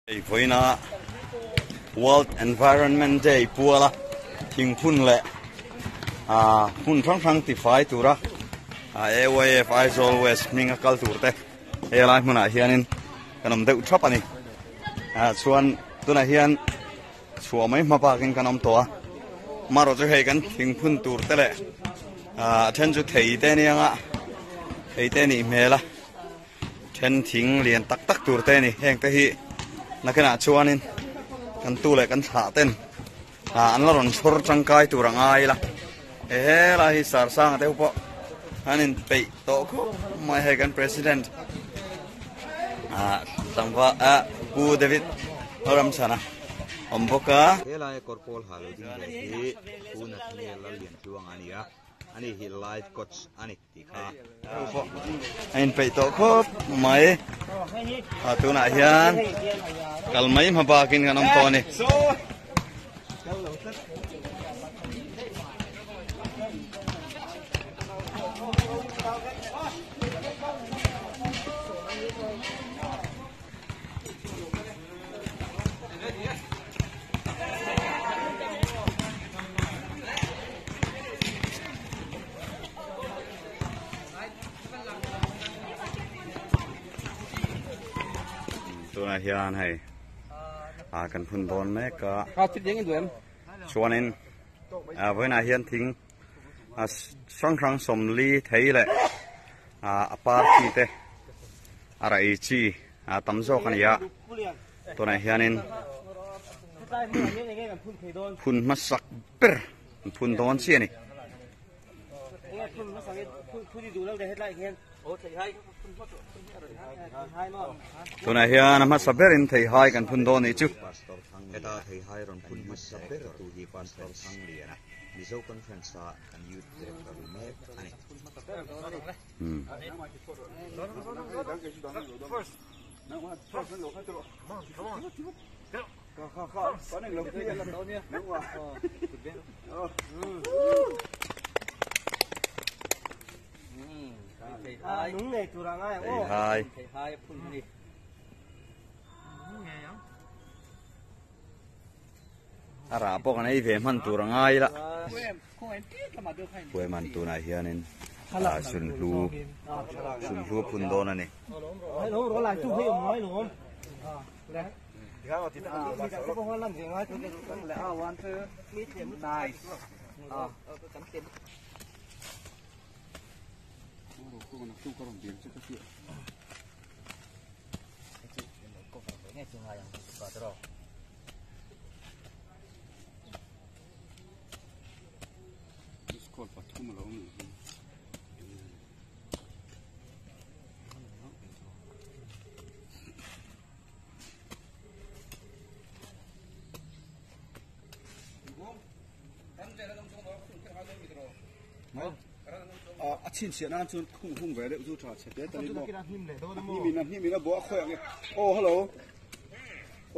Hei vawiina World Environment Day puala thingphun leh ah hmun hrang hrang tifai tura AYF Aizawl West hminga kal tur te helai hmunah hianin kan awm deuh thap a ni. Ah chuan tunah hian chhuah mai hma bakin kan awm tawh a, marawh chu hei kan thingphun tur te leh ah a then chu thei te anianga thei te anih hmel a. Then thing lian tak tak tur te a ni. Heng te hi nakinah chuanin kan tu leh kan thlah ten ah an la rawn chhawr tangkai tur a ngai ila. He helai hi Sarsanga te ho pawh an inpeih tawh khawp mai hei kan president ah tlangval ah Pu David Ramchhana awm bawk a. Helai kawr pawl ha lo ding ve hi Pu Nathaniel Lalliantluanga a ni a, ani hi life coach a ni. A inpeih tawh khawp mai a tunah hian kal mai hma bakin kan awm tawh a ni. Tunah hian hei ah kan phun dawn mek a chuanin ah vawiinah hian thing ah hrang hrang sawmli thei leh ah a par chi te a rah ei chi ah tam zawk a ni a tunah hianin phun hmasak ber an phun dawn chiah a ni. Tunah hian a hmasa berin theihai kan phun dawn nih chu. Heta theihai rawn phun hmasa ber tu hi Pastor Thangliana, Mizo Conference a kan Youth Director ni mek a ni. Theihai. A rah pawh kan ei ve hman tur a ngai la. Puaiman tunah hianin sunhlu sunhlu a phun dawn a ni. A chhinchhiah nan chuan khung hung ve deuh chu tha chhe te ta ni maw hnim in a hnim in a bawh a khawi ang e aw hello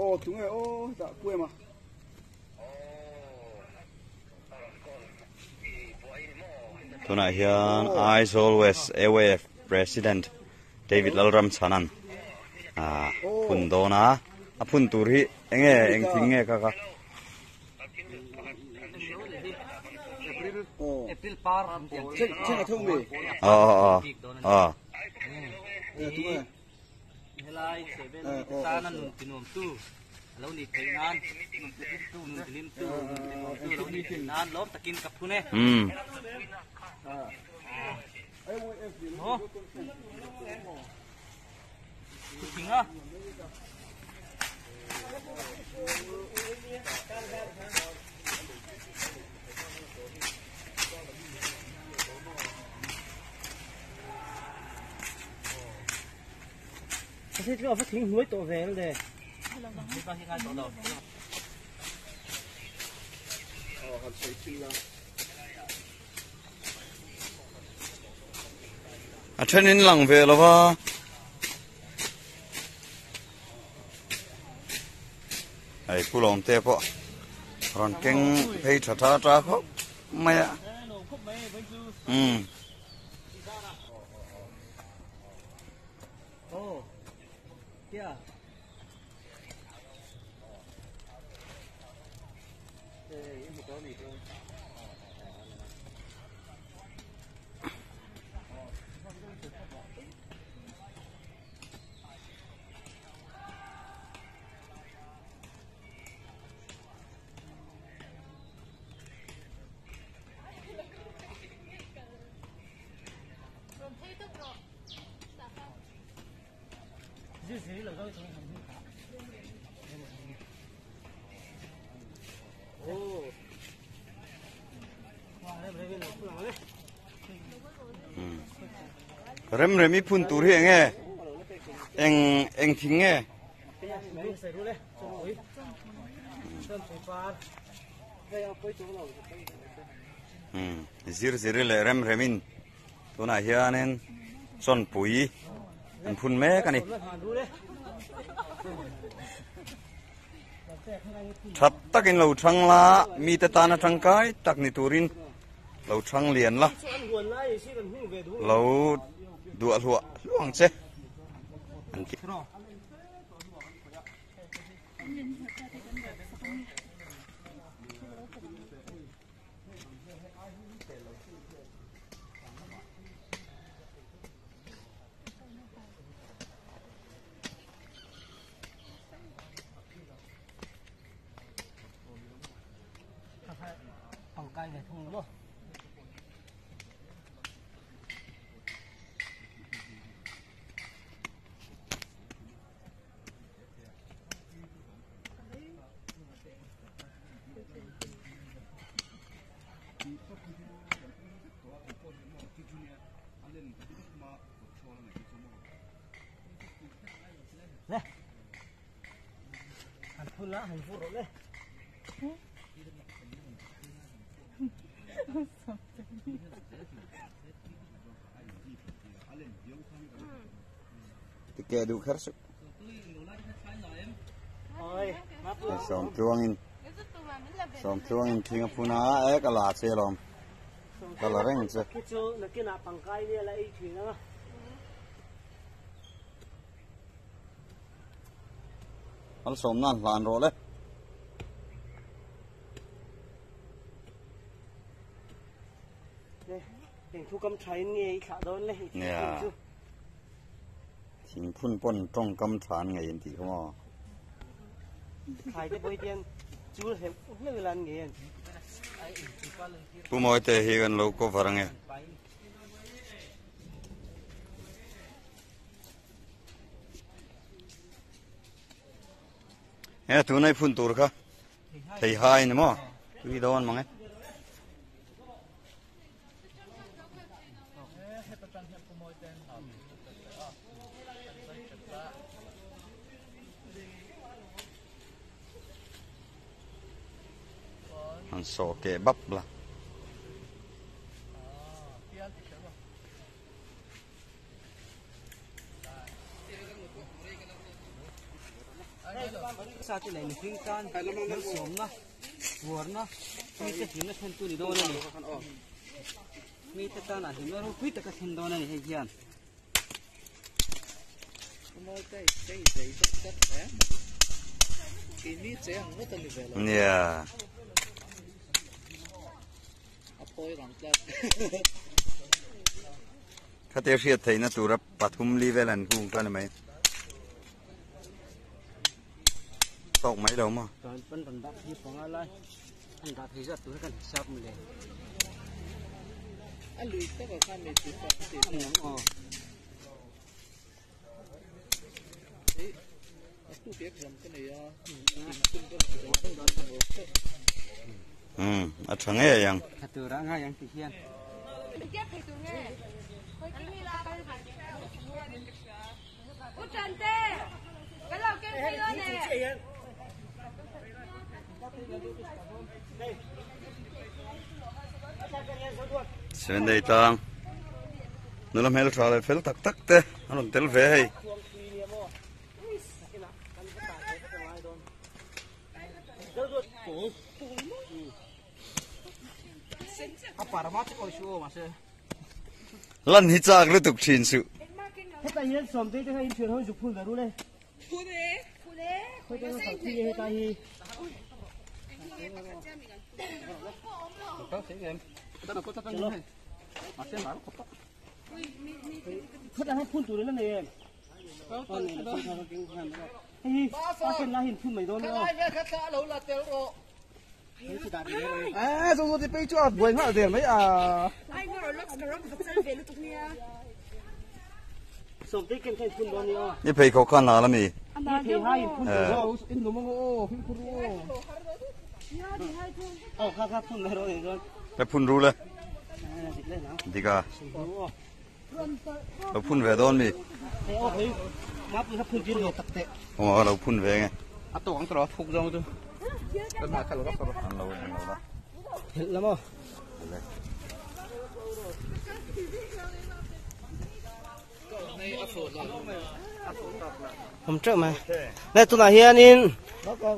aw tunge aw hetah pu em a. Tunah hian Aizawl West AYF President David Lalramchhanan ah phun dawn a, a phun tur hi enge eng thing nge kha kha? Aw aw aw. Helai chhehvel mi te tana nun tinuamtu a lo nih theih nan, nun tihlimtu, nun tihlimtu, nun tinuamtu a lo nih theih nan lawm takin ka phun e. Maw? Thing a. A thenin lang ve lo va. Hei pu lawm te pawh rawn keng phei tha tha tha khawp mai a. Umm. Rem rem i phun tur hi eng nge eng eng thing nge zir zir leh rem remin tunah hianin chawnpui an phun mek a ni. That takin lo thang la mite tana tangkai tak ni turin lo thang lian la lo duah hluah hluah ang che an ti. Ke duh kher suh. Sawm tluangin sawm tluangin thing a phun a e ka la che lawm ka la reng che. An sawm nan hlan rawh le. Nia. Thingphun pawn tawngkam tha an ngei an tih kha maw. Pu Mawite hi kan lo cover ange. He tunai phun tur kha thei hai ni maw tui dawn mang e. Han sawh keh bap la. Nia. Khatia hriat theihna tura pathum li vel an hung kha ni mai. Tawk mai lo maw? A tha ngei ang. Sendei tlang nula hmel tha leh fel tak tak te an rawn tel ve hei. Lan hi chak lutuk thin suh. A zo zo ti pei chu a buai nghal der mai a. I pheikhawk kha nal ami? Le phun ru le. Dik a. Lo phun ve dawn mi. Aw lo phun ve nge. A tawk ang tawh a phuk zawng chu. Kan hmai kha lo rak rawh. An lo en lo la. Helh la maw? Le. Awm teuh mai. Le tunah hianin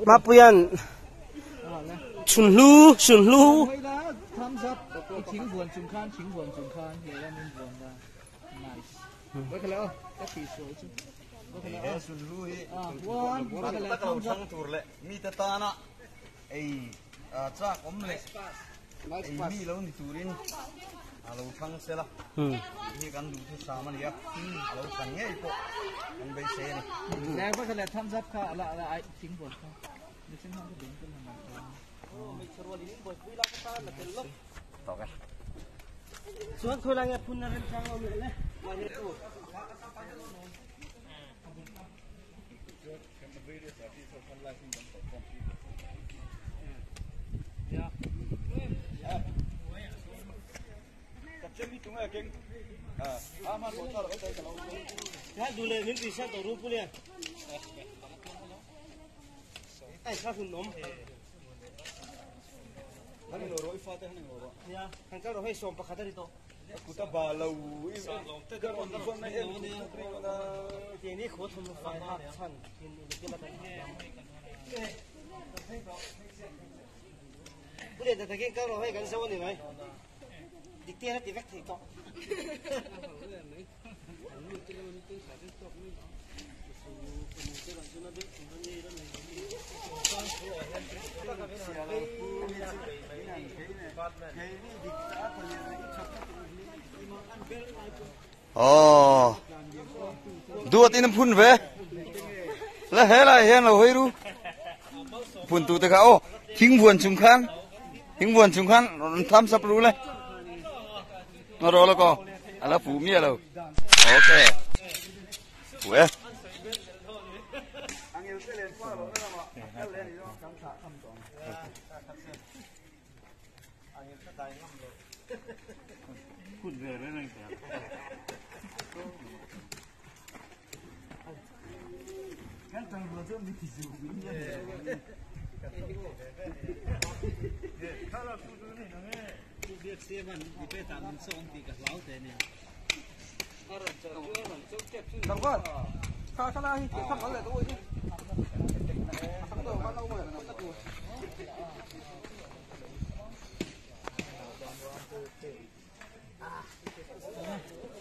Mapuia'n chhunhlu chhunhlu He sunhlu hi tak lo thang tur leh mite tana ei chak awm leh ei mi lo ni turin a lo thang sela hi kan duhthusam a ni a, a lo than ngei pawh kan beisei a ni. Tawk e. Chuan khawi lai nge phun na remchang awm leh le. Aw duat in an phun ve la he lai hian lo hawi ru phun tu te kha aw thing vuan chung khan thing vuan chung khan rawn tham sap ru le nó ro lo ko ala fu mia lo ok fu e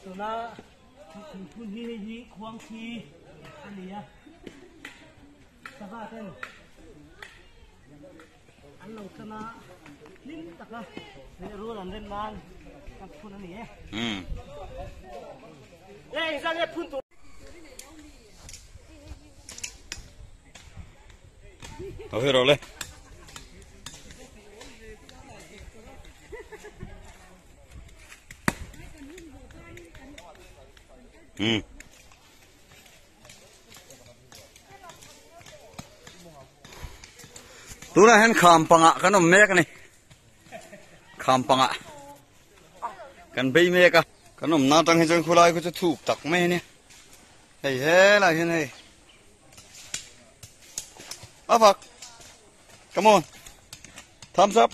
Tuna thingphun hi hei hi khuang thi a ni a, sava ten an lo tan a, hlim taka leh rul an rem nan kan phun a ni e. Le engzah nge phun tur. Lo hero le. Hmm. Tunah hian kham pangah kan awm mek a ni. Kham pangah kan bei mek a. Kan awmna atang hi chuan khulai khu chu thuk tak mai a nia. Hei helai hian hei. A fak. Come on. Thumbs up.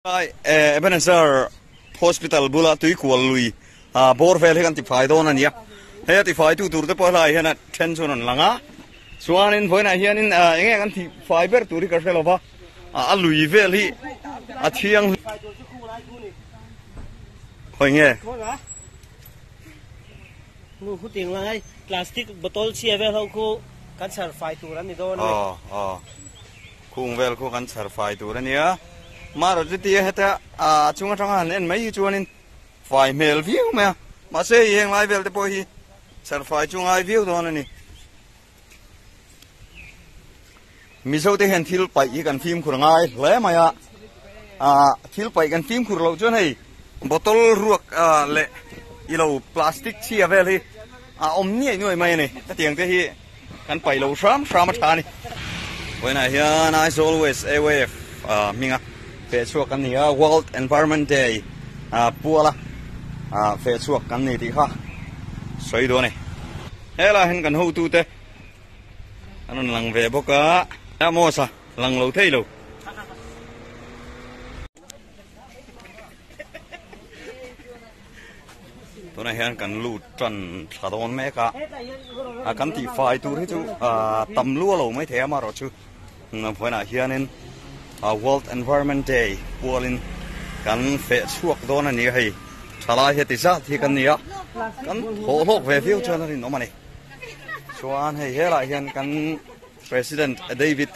Lai eh, Ebenezer Hospital bula tuikual lui ah bawr vel hi kan tifai dawn a nia. Hei a tifai tu tur te pawh helai hian a then chuan an lang a. Chuanin vawiinah hianin ah enge kan tifai ber tur hi ka hre lova. A lui vel hi a thiang Khawi nge? Nu khu ting lai plastic bottle chhia vel ho khu. Kan chhar fai tur a ni dawn a ni. Aw aw khung vel khu kan chhar fai tur a nia. Marawh chutia heta a chung atanga han en mai hi chuanin fai hmel viau mai a. Mahse hei heng lai vel te pawh hi chhar fai chu ngai viau dawn a ni. Mizo te hian thil paih hi kan fimkhur ngai hle mai a. Ah thil paih kan fimkhur loh chuan hei bottle ruak leh ilo plastic chhia vel hi a awm niaih nuaih mai a ni. Hetiang te hi kan paih lo hram hram a tha a ni. Vawiinah hian Aizawl West AYF hminga feh chhuak kan ni a, World Environment Day puala feh chhuak kan ni tih kha sawi duh a ni. Helaiah hian kan hotute an rawn lang ve bawk a, Amos-a lang lo thei lo. Tunah hian kan lut tan thla dawn mek a, a kan tih fai tur hi chu tam lua lo mai thei a amaherawh chu vawiinah hianin World Environment Day pualin kan feh chhuak dawn a ni a hei thalai heti zat hi kan ni a kan thawh hlawk ve viau chuan a rinawm a ni chuan hei helaiah hian kan President David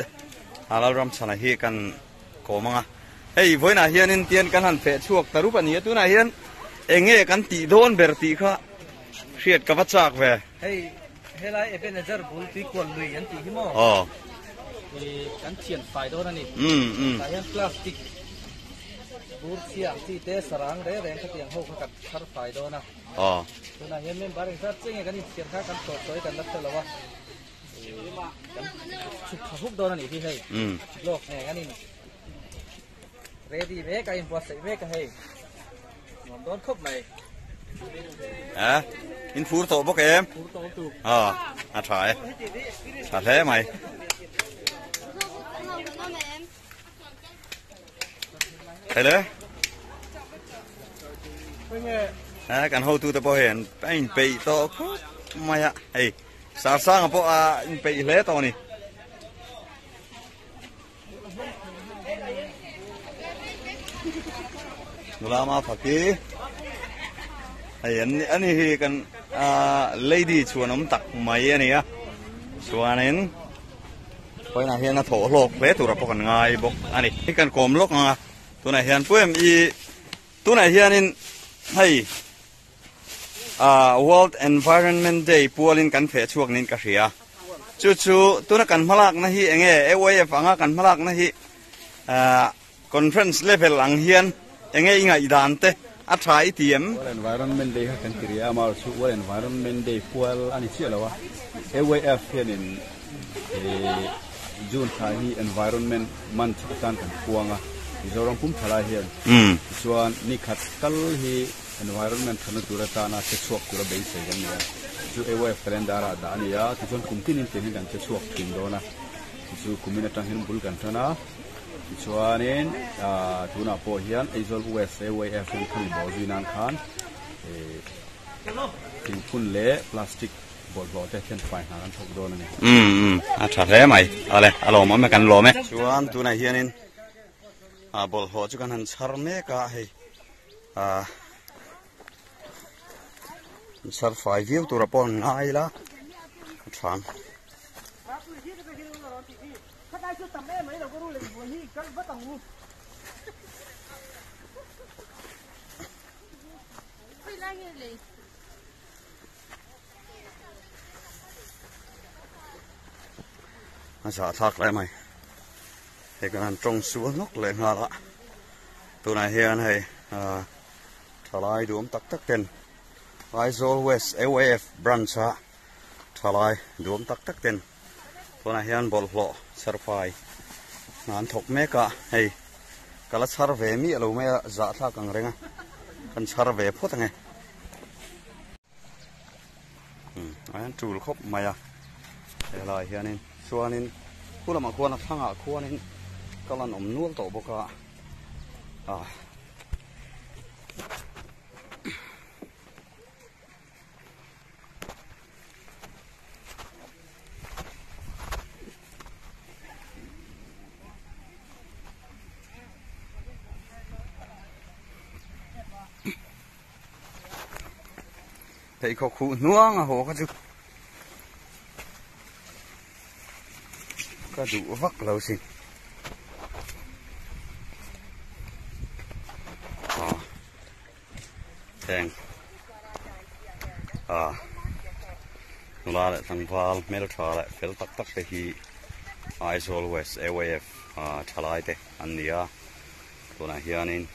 Lalramchhana hi kan Kawm ang a, hei vawiinah hianin tian kan han feh chhuak ta rup a ni a, tunah hian eng nge kan tih dawn ber tih kha hriat ka va chak ve. Hei helai Ebenezer bul tuikual lui an tih hi maw? Aw. I kan thian fai dawn a ni. Tah hian plastic bur chhia ang chi te sarang reng reng khatiang ho kha kan thar fai dawn a. Aw. Tunah hian member engzat che nge kan inthian kha kan tawh sawi kan la hre lo a. Kan chhuk tha huk dawn a nih hi hei block nen an in ready mek a inbuatsaih mek a hei nuam dawn khawp mai a in phur tawh bawk em phur tawh tu a a tha e tha hle mai Hele a kan hotu te pawh hian a inpeih tawh khawp mai a hei Sarsanga pawh a inpeih hle tawh a ni. Nula ma phaki hei an ani hi kan lady chhuan awm tak mai a ni a chuanin vawiinah hian a thawh hlawk hle tura pawh kan ngai bawk a ni. Hi kan kawm lawk ang a tunah hian pu em i tunah hianin hei World Environment Day pualin kan feh chhuak niin ka hria. Chu chu tuna kan hmalakna hi enge AYF anga kan hmalakna hi conference level ang hian enge i ngaihdan te a tha i ti em? World Environment Day kha kan ti rih a, amaherawh chu World Environment Day pual a ni chiah lo a. AYF hianin June thla hi Environment Month atan kan puang a, Mizoram pum thalai hian. Tichuan nikhat tal hi Environment thatna tur atana che chhuak tura beisei kan ni a, chu AYF calendar ah dah a ni a, tichuan kum tinin tiang hian kan che chhuak thin dawn a, chu kumin atang hian bul kan tan a, tichuanin tunah pawh hian Aizawl West AYF hian khami bawh zui nan khan thingphun leh plastic bawlhhlawh te hian fai hna kan thawk dawn a ni. Umm a tha hle mai, awle a lawmawm e kan lawm e. Chuan tunah hianin bawlhhlawh chu kan han chhar mek a hei. Ah chhar fai viau tura pawh an ngai ila a tha ang. A zahthlak hle mai hei kan han tawng sual nawk leh nghal a tunah hian hei ah thalai duhawm tak tak ten Aizawl West AYF branch a thalai duhawm tak tak ten tunah hian bawlhhlawh chherfai hna an thawk mek a hei ka la chhar ve miah lo mai a zahthlak ang reng a kan chhar ve phawt ang e. A hian tul khawp mai a helaiah hianin chuanin khu lamah khuan a thlangah khuanin kal an awm nual tawh bawk a ah. Pheikhawk huh hnuang a haw kha chu. Ka duh vak lo sin. Ah. Heng. Ah. Nula leh tlangval hmeltha leh fel tak tak te hi Aizawl West AYF ah thalai te an ni a. Tunah hianin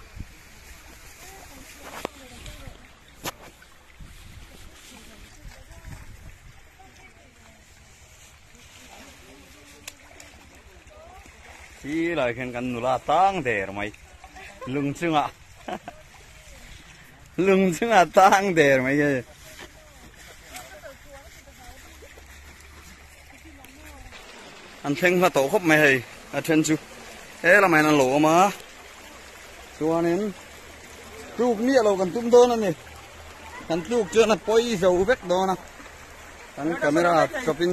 Khi lai khian kan nula tang der mai lung chungah lung chungah tang der mai hei. An thleng hla tawh khawp mai hei a then chu he lamah hian an lo awm a chuanin tluk miah lo kan tum dawn a ni kan tluk chuan a pawi zo vek dawn a. Kan camera chawpin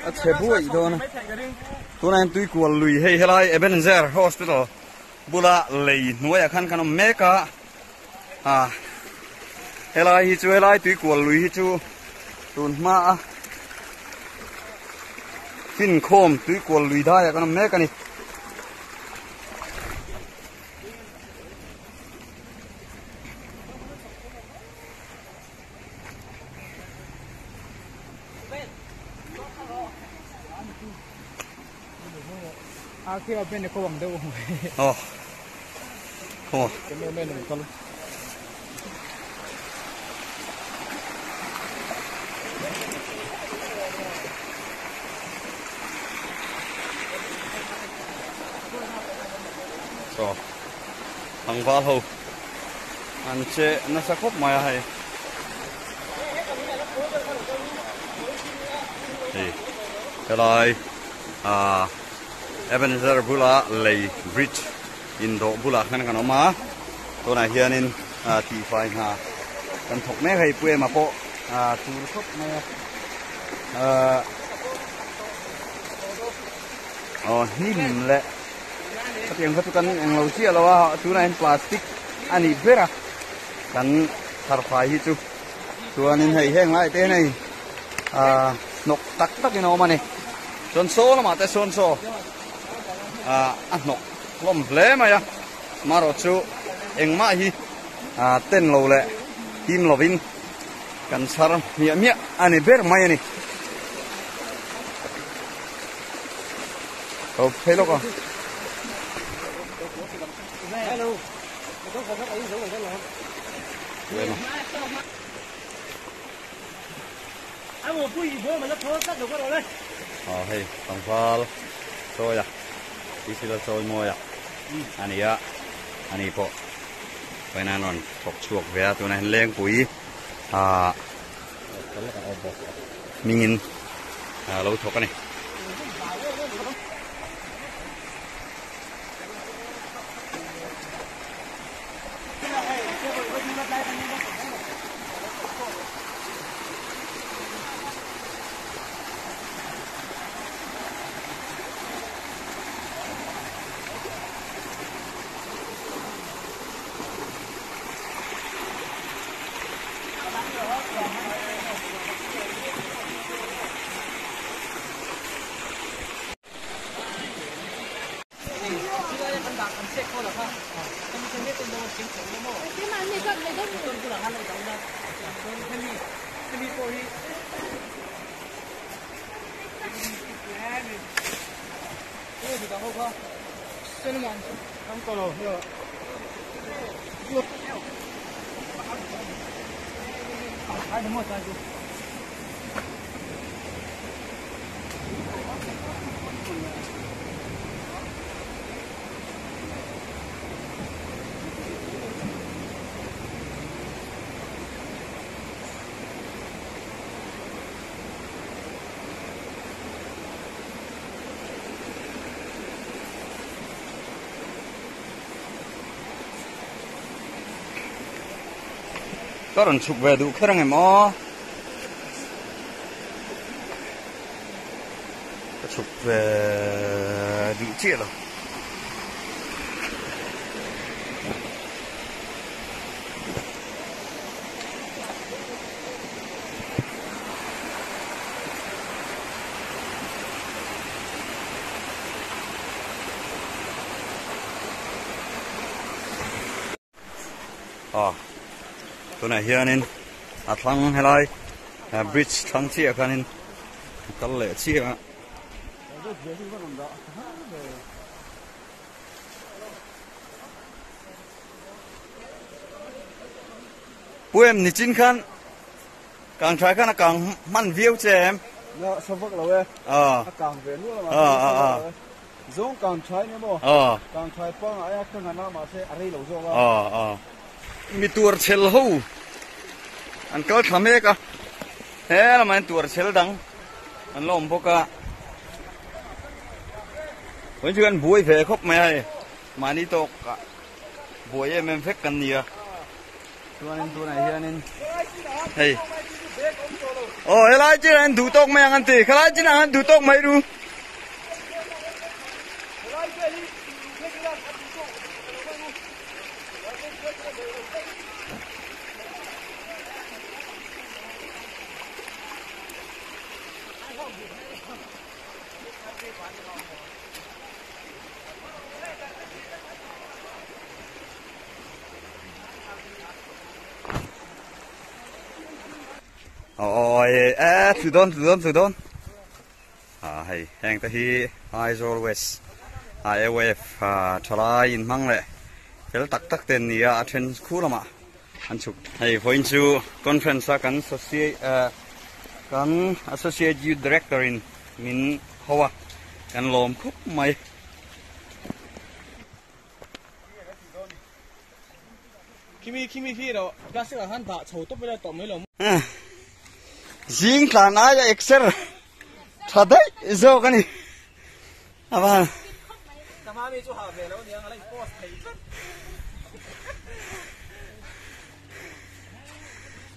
a chhe buaih dawn a. Tunah hian tuikual lui hei helai Ebenezer Hospital bula lei hnuaiah khan kan awm mek a. Ah helai hi chu helai tuikual lui hi chu tun hma a finkhawm tuikual lui daiah kan awm mek a ni. Aw khaw Saw tlangval ho an che nasa khawp mai a hei hei helai ah Ebenezer bula lei bridge indawh bulah khan kan awm a tunah hianin ah tihfai hna kan thawk mek hei pu ema pawh ah tur khawp mai a ah aw hnim leh Khatiang kha chu kan englo chiah lo a, tunah hian plastic a nih ber a, kan tharfai hi chu chuanin hei heng lai te hian hei ah hnawk tak takin a awm a ni. Chuan saw lamah te sawn saw ah a hnawk hlawm hle mai a, marawh chu engmah hi ah ten lo leh him lovin kan chhar hmiah hmiah a ni ber mai a ni. Ờ, phê lốc à? Ờ, hei, tlangval chawi a, tisila chawi mawi a, a ni a, a ni pawh vawiin an rawn thawk chhuak ve a, tunah hian lengpui ah hmingin a lo thawk a ni. Ka rawn chhuk ve duh kher ang em aw? Ka chhuk ve duh chiah lo. Aw tunah hianin a thlang helai bridge thlang chiah khanin a kal leh chiah a. Pu em nichin khan kang thlai khan a kang hman viau che em? Na sa vak lo e. A kang ve nual a mahse sa vak lo e. Zawng kang thlai nia maw? Kang thlai pangah aia ka ngan a mahse a rei lo zawk a. Mi tuar chhel ho an kal thla mek a, he lamah hian tuar chhel dang an la awm bawk a. Vawiin chu kan buai ve khawp mai a hei mahni tawk ah buai em em vek kan ni a. Chuanin tunah hianin hei aw helai chinah hian duh tawk mai ang an ti khalai chinah hian duh tawk mai ru. Ôi ê thử đón thử đón thử đón à hei heng te hi Aizawl West AWF thalai in hmang leh fel tak tak te an ni a a then khu lamah an chhuk hei vawiin chu conference a kan associate kan associate youth director in min ho a kan lawm khawp mai. Zing tlan aia exer tha daih zawk a ni a van.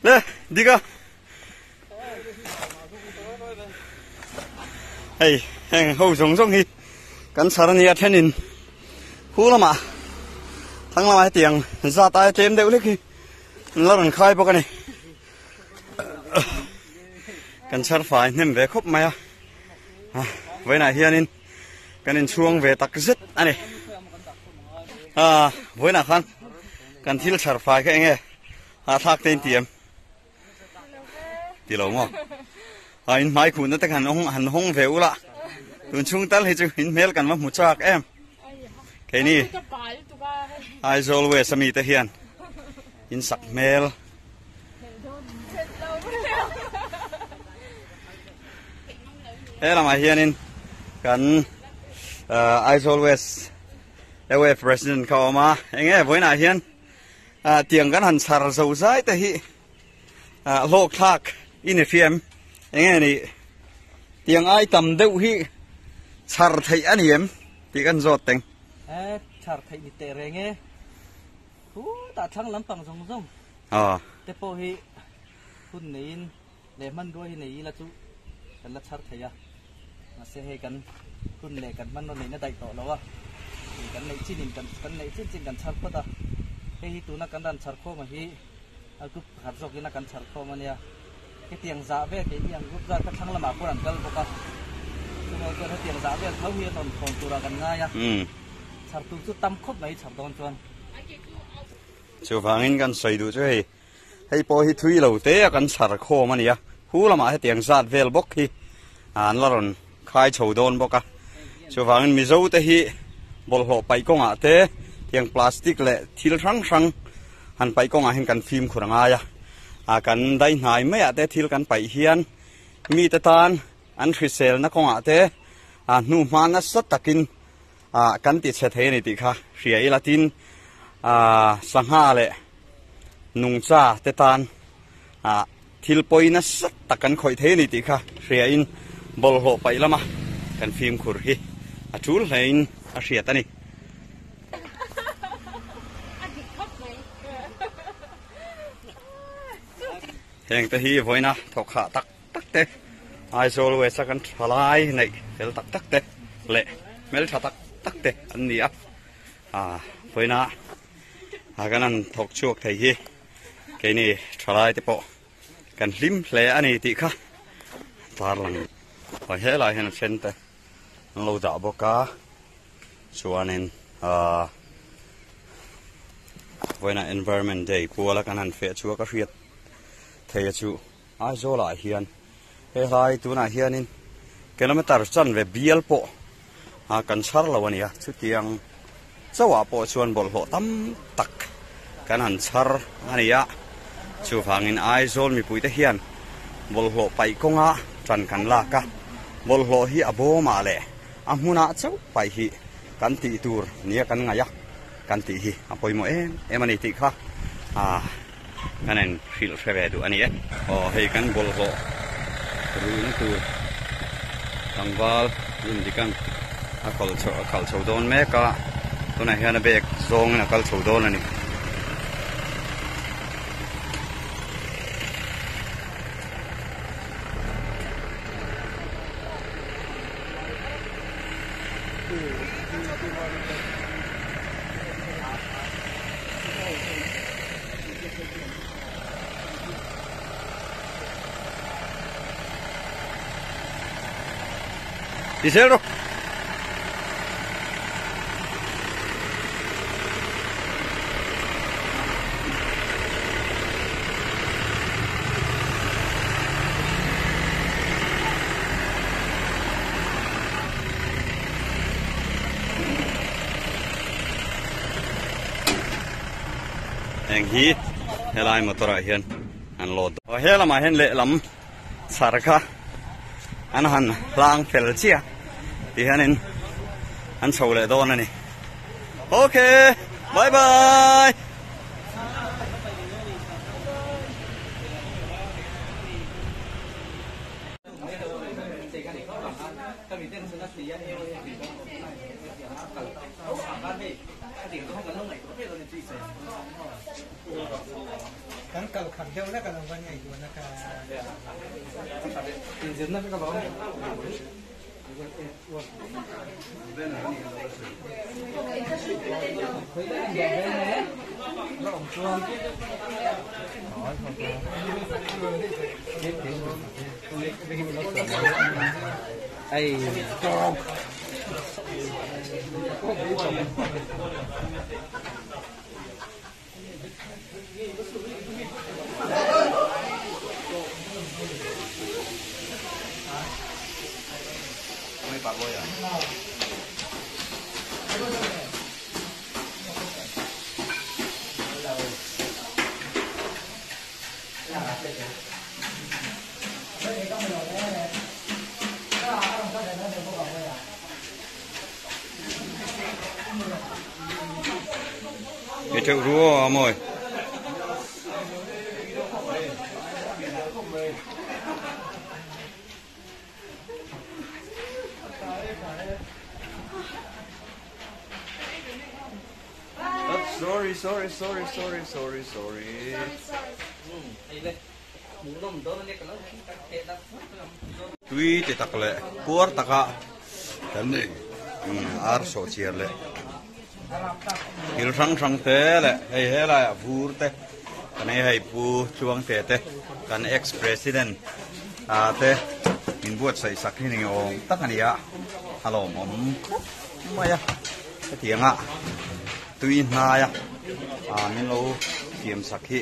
Le dika hei heng ho zawng zawng hi kan chhar a nia thenin khu lamah thlang lamah hetiang zat aia tlem deuh hlek hi an la rawn khai bawk a ni kan chhar fai hnem ve khawp mai a vawiinah hianin kan inchhuang ve tak zet a ni vawiinah khan kan thil chhar fai kha eng nge hahthlak te in ti em. Ti lo maw? A in hmai khuhna te khan han hawng ve ula. Tun chhung tal hi chu in hmel kan va hmu chak em. Keini Aizawl West ami te hian in sak hmel. He lamah hianin kan Aizawl West AWF President kha a awm a. Enge vawiinah hian Ah tiang kan han chhar zo zai te hi ah hlawk thlak i ni hriam eng nge ni tiang ai tam deuh hi chhar theih a ni em tih kan zawt teng. E chhar theih ni teh reng e khutah thlang lampang zawng zawng te pawh hi hun neiin leh hmanrua hi nei ila chu kan la chhar thei a, mahse hei kan hun leh kan hmanraw neihna daih tawh lo a, kan neih chin in kan neih chin chin kan chhar phawt a, hei hi tuna kan ran chhar khawm a hi a group pakhat zawk in a kan chhar khawm a nia, hetiang zah vel keini ang group zat kha thlang lamah pawh an kal bawk a, chuvang chuan hetiang zah vel tho hi a rawn thawn turah kan ngai a, chhar tur chu tam khawp mai chhar dawn chuan. Chuvangin kan sawi duh chu hei. Hei pawh hi thui lo te a kan chhar khawm a ni a, hu lamah hetiang zat vel bawk hi an la rawn khai chho dawn bawk a. Chuvangin Mizo te hi bawlhhlawh paih kawngah te tiang plastic leh thil hrang hrang han paih kawngah hian kan fimkhur a ngai a, ah kan dai hnai maiah te thil kan paih hian mite tan an hriselna kawngah te ah hnuhma nasa takin ah kan ti chhe thei a ni tih kha hria ila tin ah sangha leh nungcha te tan ah thil pawi nasa tak kan khawih thei a ni tih kha hria in bawlhhlawh paih lama kan fimkhur hi a tul hle in a hriat a ni. Heng te hi vawiina thawk hah tak tak te Aizawl West a kan thalai neih fel tak tak te leh hmeltha tak tak te an ni a ah vawiina a kan han thawk chhuak thei hi keini thalai te pawh kan hlim hle a ni tih kha tarlang aw helai hian a then te an lo dah bawk a chuanin ah. Vawiinah Environment Day puala kan han feh chhuak a hriat thei a chu Aizawl ah hian he hlai tunah hianin kilometer chanve bial pawh a kan chhar lo a ni a, chutiang chauhah pawh chuan bawlhhlawh tam tak kan han chhar a ni a, chuvangin Aizawl mipuite hian bawlhhlawh paih kawnga tan kan lak a, bawlhhlawh hi a bawmah leh a hmunah chauh paih hi kan tih tur nia kan ngaih a, kan tih hi a pawimawh em em a ni tih kha ah kan en hrilh hre ve duh a ni e. Aw hei kan bawlhhlawh ruihna tur tlangval Rindikan a kal chho a khalh chho dawn mek a tunah hian a bag zawngin a kal chho dawn a ni. Đi xe rồi. Heng hi helai motor ah hian an load dawn. He lamah hian lehlam chhar kha an han hlang fel chiah ti hianin an chho leh dawn a ni. Okay, bye bye. Cái chậu rúa mồi. Sorry, sorry, sorry, sorry, sorry, sorry. Tui ti tak leh puar taka kan ar sawh chiar leh thil hrang hrang te leh hei helaiah vur te kan ei hei pu Tluangte te kan ex president ah te min buatsaih sak hi ni awm tak a ni a a lawmawm khawp mai a hetianga tui hnaia ah min lo siam sak hi.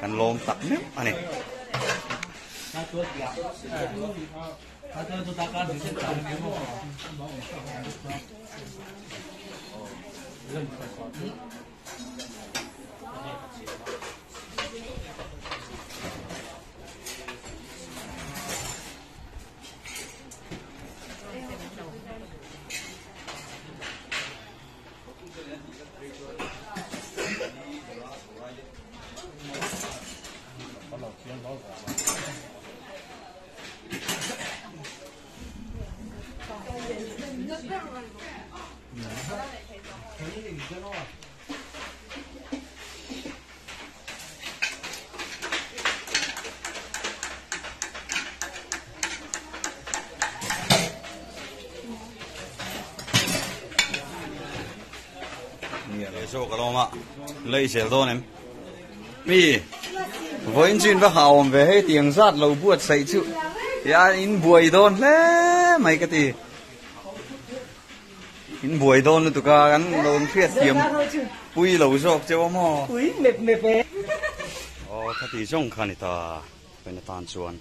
Kan lawm tak meuh a ni. Zawk alawm a lei zel dawn em mi vawiin chu in va hauhawm ve hei tiang zat lo buatsaih chu tia in buai dawn hle mai ka ti. In buai dawn lutuk a, kan lo hriat thiam pui lo zawk cheu a maw? Pui mep mep e. Aw khati zawng kha ni ta, Vawiin atan chuan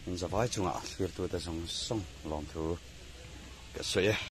in zavai chungah thlirtute zawng zawng lawmthu ka sawi e.